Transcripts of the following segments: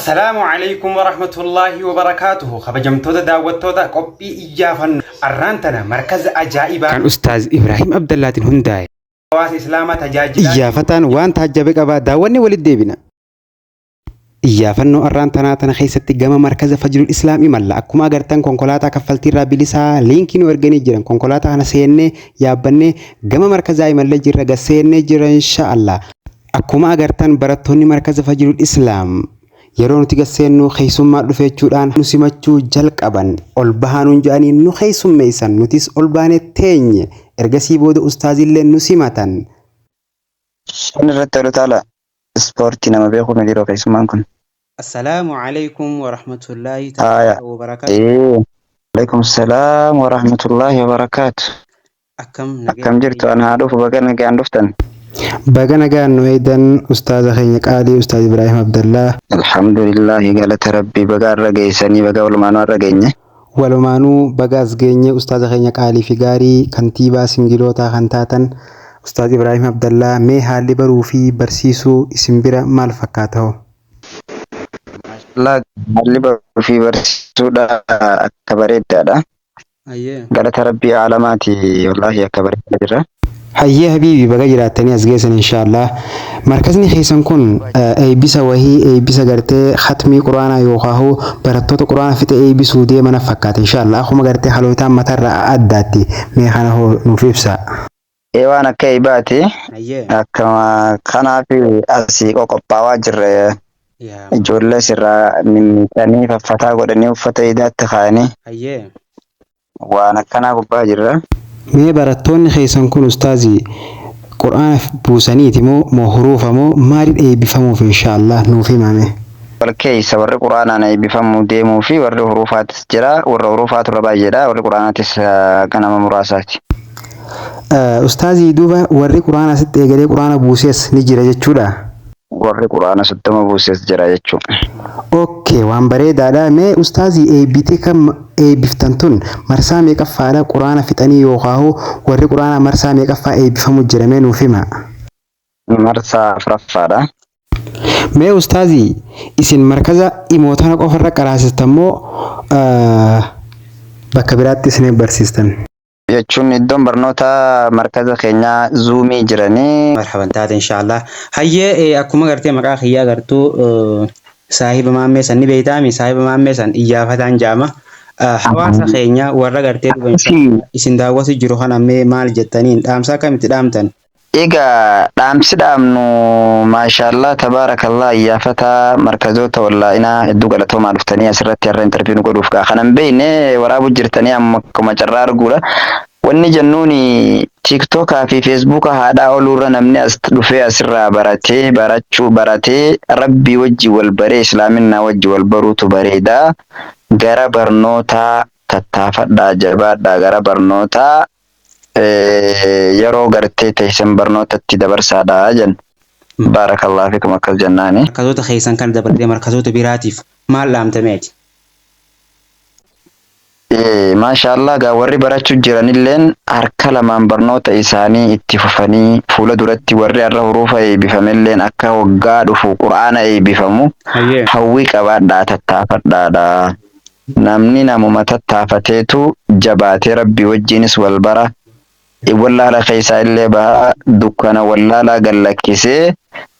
Assalaamu alaikum warahmatullaahi wabarakaatuhu. Kabajamtoota daawwattoota qophii iyyaafannoo, arraan tana markaza ajaa'ibaa kan Ustaaz Ibraahim Abdallaatiin hundaa'e hawaasa Islaamaa tajaajilaa Iyyaafataan waan taajjabe qaba, daawwannee walitti deebina. Iyyaafannoo arraan tanaa tana keessatti gama markaza Fajrul Islaam imalla. Akkuma agartan konkolaataa kaffaltiirraa bilisaa liinkii nu erganii jiran. Konkolaataa kana seennee yaabbannee gama markazaa imallee jirra, gad seennee jirra insha Allah. Akkuma agartan barattoonni markaza Fajrul Islaam yeroo nuti gad seennu keessummaa dhufe jechuudhaan nu simachuu jalqaban. Ol bahaa nuun jedhanii nu keessummeessan. Nutis ol baanee teenye. Ergasii booda ustaazillee nu simatan. Shan irratti ol utaala. Ispoortii nama beekuu miti yeroo keessummaan kun. Assalaamu alaikum warahmatullaahi Haaya. ta'ala wabarakaatu. Ee. Alaikum salaam wa rahmatullahi wa barakaatu. Akkam nagaya Akkam jirtu? fayyaa? Ana haa dhufu, baga nagaan dhuftan. Baga nagaan nu eeydan, ustaaza keenya qaalii Ustaaz Ibraahim Abdallaa. Alhamdulillahi, galata Rabbii, baga har'a geessanii, baga walumaanuu har'a geenye. Walumaanuu baga as geenye. Ustaaza keenya qaalii fi gaarii, kantiibaa singilootaa kan taatan Ustaaz Ibraahim Abdallaa, mee haalli baruu fi barsiisuu isin bira maal fakkaata hoo? Maashaallah, haalli baruu fi barsiisuudha akka bareedaadha. Hayyee. Galata Rabbii aalamaati, wallaahi akka bareedaa jirra. Hayyee habiibi, baga jiraattanii as geessan inshaallah. Markazni keessan kun eebbisa wahii, eebbisa gartee khatmii quraanaa yookaan barattoota quraana fixe eebbisuu deema na fakkaata inshaallah. Akkuma gartee halootaan matarra addaatti, mee kana hoo nuuf ibsa. Ee, waan akka eebbaati. Hayyee. Akkuma kanaaf asii qoqophaawaa jirra. Yaa. Ijoollee sirraa mimmiidhanii faffataa godhanii uffata iidaatti kaa'anii Hayyee. waan akkanaa gubbaa jirra. Mee barattoonni keessan kun ustaazii quraana buusaniiti moo huruufa moo maaliin eebbifamuuf inshaallah, nuuf himame? Wal keessa warri quraanaan eebbifamuu deemuu fi warri huruufaatis jira. Warra huruufaatu irra baay'eedha. Warri quraanaatis akka nama muraasaati. Ustaazii, duuba warri quraana asitti eegalee quraana buusees ni jira jechuudha. Warri quraana 30 buuses jira jechuudha. Okay, waan bareedaadha. Mee ustaazii, eebbitee kan eebbiftan tun marsaa meeqaffaadha quraana fixanii, yookaan warri quraana marsaa meeqaffaa eebbifamu jira, mee nuuf hima? Marsaa afuraffaadha. Mee ustaazii, isin markaza imootana qofarra qaraasistan moo bakka biraatti isin barsiistan? Jechuun iddoon barnoota markaza keenyaa zuumii jiranii. Marhaban taate inshaallah. Hayyee, akkuma gartee maqaa kiyyaa gartuu saahiba maammee san ni beeytaami, saahiba maammee san iyyaafataan jaama. Hawaasa keenya warra gartee duba inshaallah isin daawwatu jiru kana mee maal jettaniin, dhaamsa akkamitti dhaamtan? Egaa dhaamsi dhaamnu, maashaallah tabaarakallah, iyyaafataa markazoota wallaa'inaa hedduu galatoomaa, dhuftanii asirratti har'a interview nu godhuuf gaa kanan beekne waraabuu jirtanii, amma akkuma carraa arguudha. Wanni jennuun tiiktookaa fi feesbuuka haadhaa ooluurra namni as dhufee asirraa baratee, barachuu baratee, rabbii wajji wal baree, islaaminaa wajji wal baruutu bareedaa. Gara barnootaa tattaafadhaa, jabaadhaa, gara barnootaa yeroo gartee teessan barnootatti dabarsaadha jenna. Baarakallahu fikum, akkas jennaani. Markazoota keessan kana dabalatee markazoota biraatiif maal dhaamtameeti? Maashaallah, gaa warri barachuu jiranilleen harka lamaan barnoota isaanii itti fufanii fuula duratti warri har'a huruufa eebbifamelleen akka waggaa dhufu quraana eebbifamu hawwii qabaadhaa, tattaafadhaadha. Namni namuma tattaafateetu jabaatee rabbii wajjiinis wal bara. Wallaala keessaa illee baha, dukkana wallaalaa gallakkisee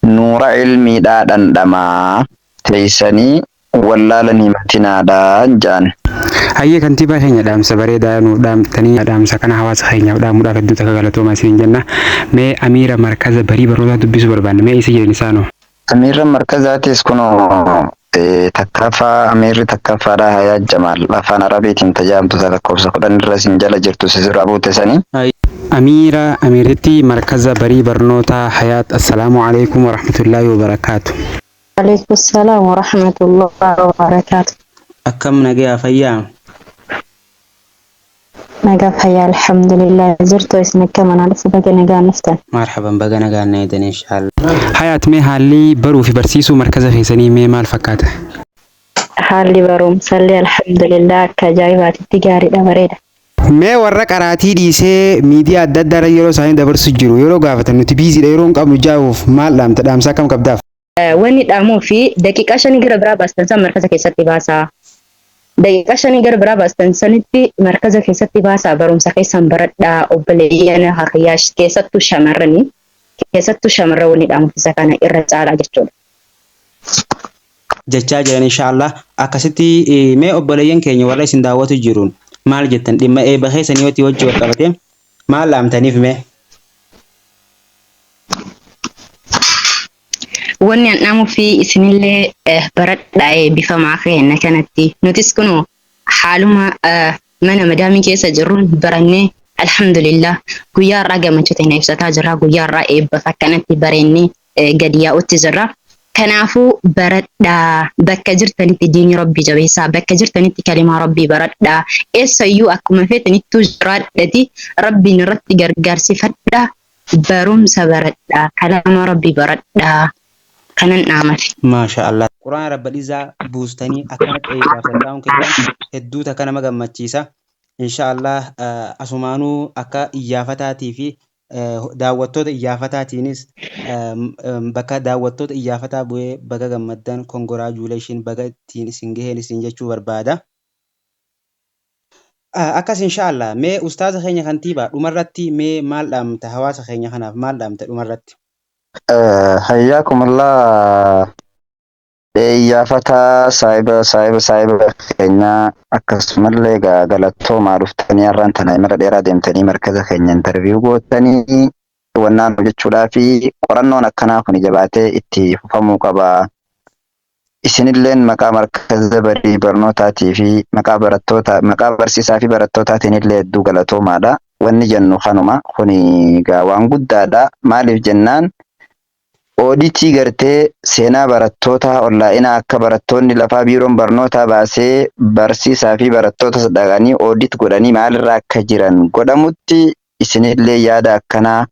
nuura ilmiidhaa dhandhamaa, teessanii wallaalan himatinaadha jaan. Hayyee kantiibaa keenya, dhaamsa bareedaa nuuf dhaamtanii, dhaamsa kana hawaasa keenyaaf dhaamuudhaaf hedduu takka galatoomaa isiniin jenna. Mee amiira markaza barii barnootaa dubbisuu barbaanna. Mee isa jiran isaanoo? Amiirran markazaatis kunoo takkaffaa, amiirri takkaffaadha Hayaat Jamaal, afaan Arabiitiin tajaajamtu ta lakkoofsa 10 irra isin jala jirtu si dura buute sanii. Amiira, amiirritti markaza barii barnootaa Hayaat, assalaamu alaikum warahmatullaahi wabarakaatu. Alaikum salaam wa rahmatullahi wa barakatuh. Akkam, nagayaa fayyaa? Nagaa fayyaa, alhamdulillah, jirtu, isin akka manaa dhufu, baga nagaan dhuftan. Marhaban, baga nagaan na eedan inshaallah. Hayaat, mee haalli baruu fi barsiisuu markaza keessanii mee maal fakkaata? Haalli barumsallee alhamdulillah akka ajaa'ibaatitti gaariidha, bareeda. Mee warra qaraatii dhiisee miidiyaa adda addaa irra yeroo isaanii dabarsu jiru, yeroo gaafatan nuti busy dha, yeroo hin qabnu jaa'uuf maal dhaamta, dhaamsa akkam qabdaaf? Wanni dhaamuu fi daqiiqaa shanii gara biraa baastan san markaza keessatti baasaa. Daqiiqaa shanii gara biraa baastan sanitti markaza keessatti baasaa, barumsa keessan baradhaa, obboleeyyan hiriyaa, keessattuu shamarranii, keessattuu shamarran wanni dhaamuuf isa kana irra caalaa jechuudha. Jechaa jiran inshaallah akkasitti. Mee obboleeyyan keenya warra isin daawwatu jiruun maal jettan? Dhimma eebba keessanii wajji wal qabate maal dhaamtaniif mee? Wanni an dhaamuu fi isinillee baradhaa, eebbifamaa keenya kanatti. Nutis kunoo haaluma mana madaamii keessa jirruun barannee, alhamdulillah, guyyaa har'aa gammachuu teenya ibsataa jirra. Guyyaa har'aa eebbaaf akkanatti bareennee gadi yaa'utti jirra. Kanaafuu baradhaa, bakka jirtanitti diinii rabbii jabeessaa, bakka jirtanitti kalimaa rabbii baradhaa, eessayyuu akkuma feetanittuu jiraadhati rabbiin irratti gargaarsifadhaa, barumsa baradhaa, kalama rabbii baradhaa, kanan dhaamafi. Maasha Allah. Quraana Rabbal Izzaa buustanii akkanatti eebbaaf taa'uun keessan hedduu takka nama gammachiisa. Insha Allah asumaanuu akka iyyaafataatii fi daawwattoota iyyaafataatiinis bakka daawwattoota iyyaafataa bu'ee baga gammaddan, congratulation, baga ittiin isin gaheen isin jechuu barbaada. Akkas insha Allah. Mee ustaaza keenya kantiibaa, dhumarratti mee maal dhaamta hawaasa keenya kanaaf, maal dhaamta dhumarratti? Hayyaakumullah, iyyaafataa saahiba keenyaa, akkasumallee galatoomaa dhuftanii har'aan tana imala dheeraa deemtanii markaza keenya interview gootanii wannaan hojjechuudhaa fi qorannoon akkanaa kun jabaatee itti fufamuu qaba. Isinilleen maqaa markaza barii barnootaatii fi maqaa barattoota, maqaa barsiisaa fi barattootaatiin illee hedduu galatoomaadha. Wanni jennu kanuma kuni egaa waan guddaadha. Maaliif jennaan, ooditii gartee seenaa barattoota onlaayinaa akka barattoonni lafaa biiroon barnootaa baasee barsiisaa fi barattoota dhaqanii audit godhanii maalirra akka jiran godhamutti, isinillee yaada akkanaa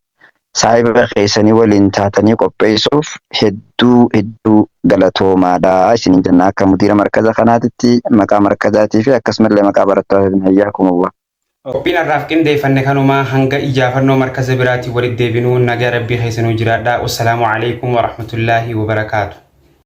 saahiba keessanii waliin taatanii qopheessuuf hedduu hedduu galatoomaadha isinin jenna akka mudiira markaza kanaatitti, maqaa markazaatii fi akkasumallee maqaa barattootatiin. Hayyaakumullah. Qophiin har'aaf qindeeffanne kanumaa. Hanga iyyaafannoo markaza biraatiin walitti deebinuu nagaa rabbii keessanuu jiraadha. Wassalaamu alaikum warahmatullaahi wabarakaatu.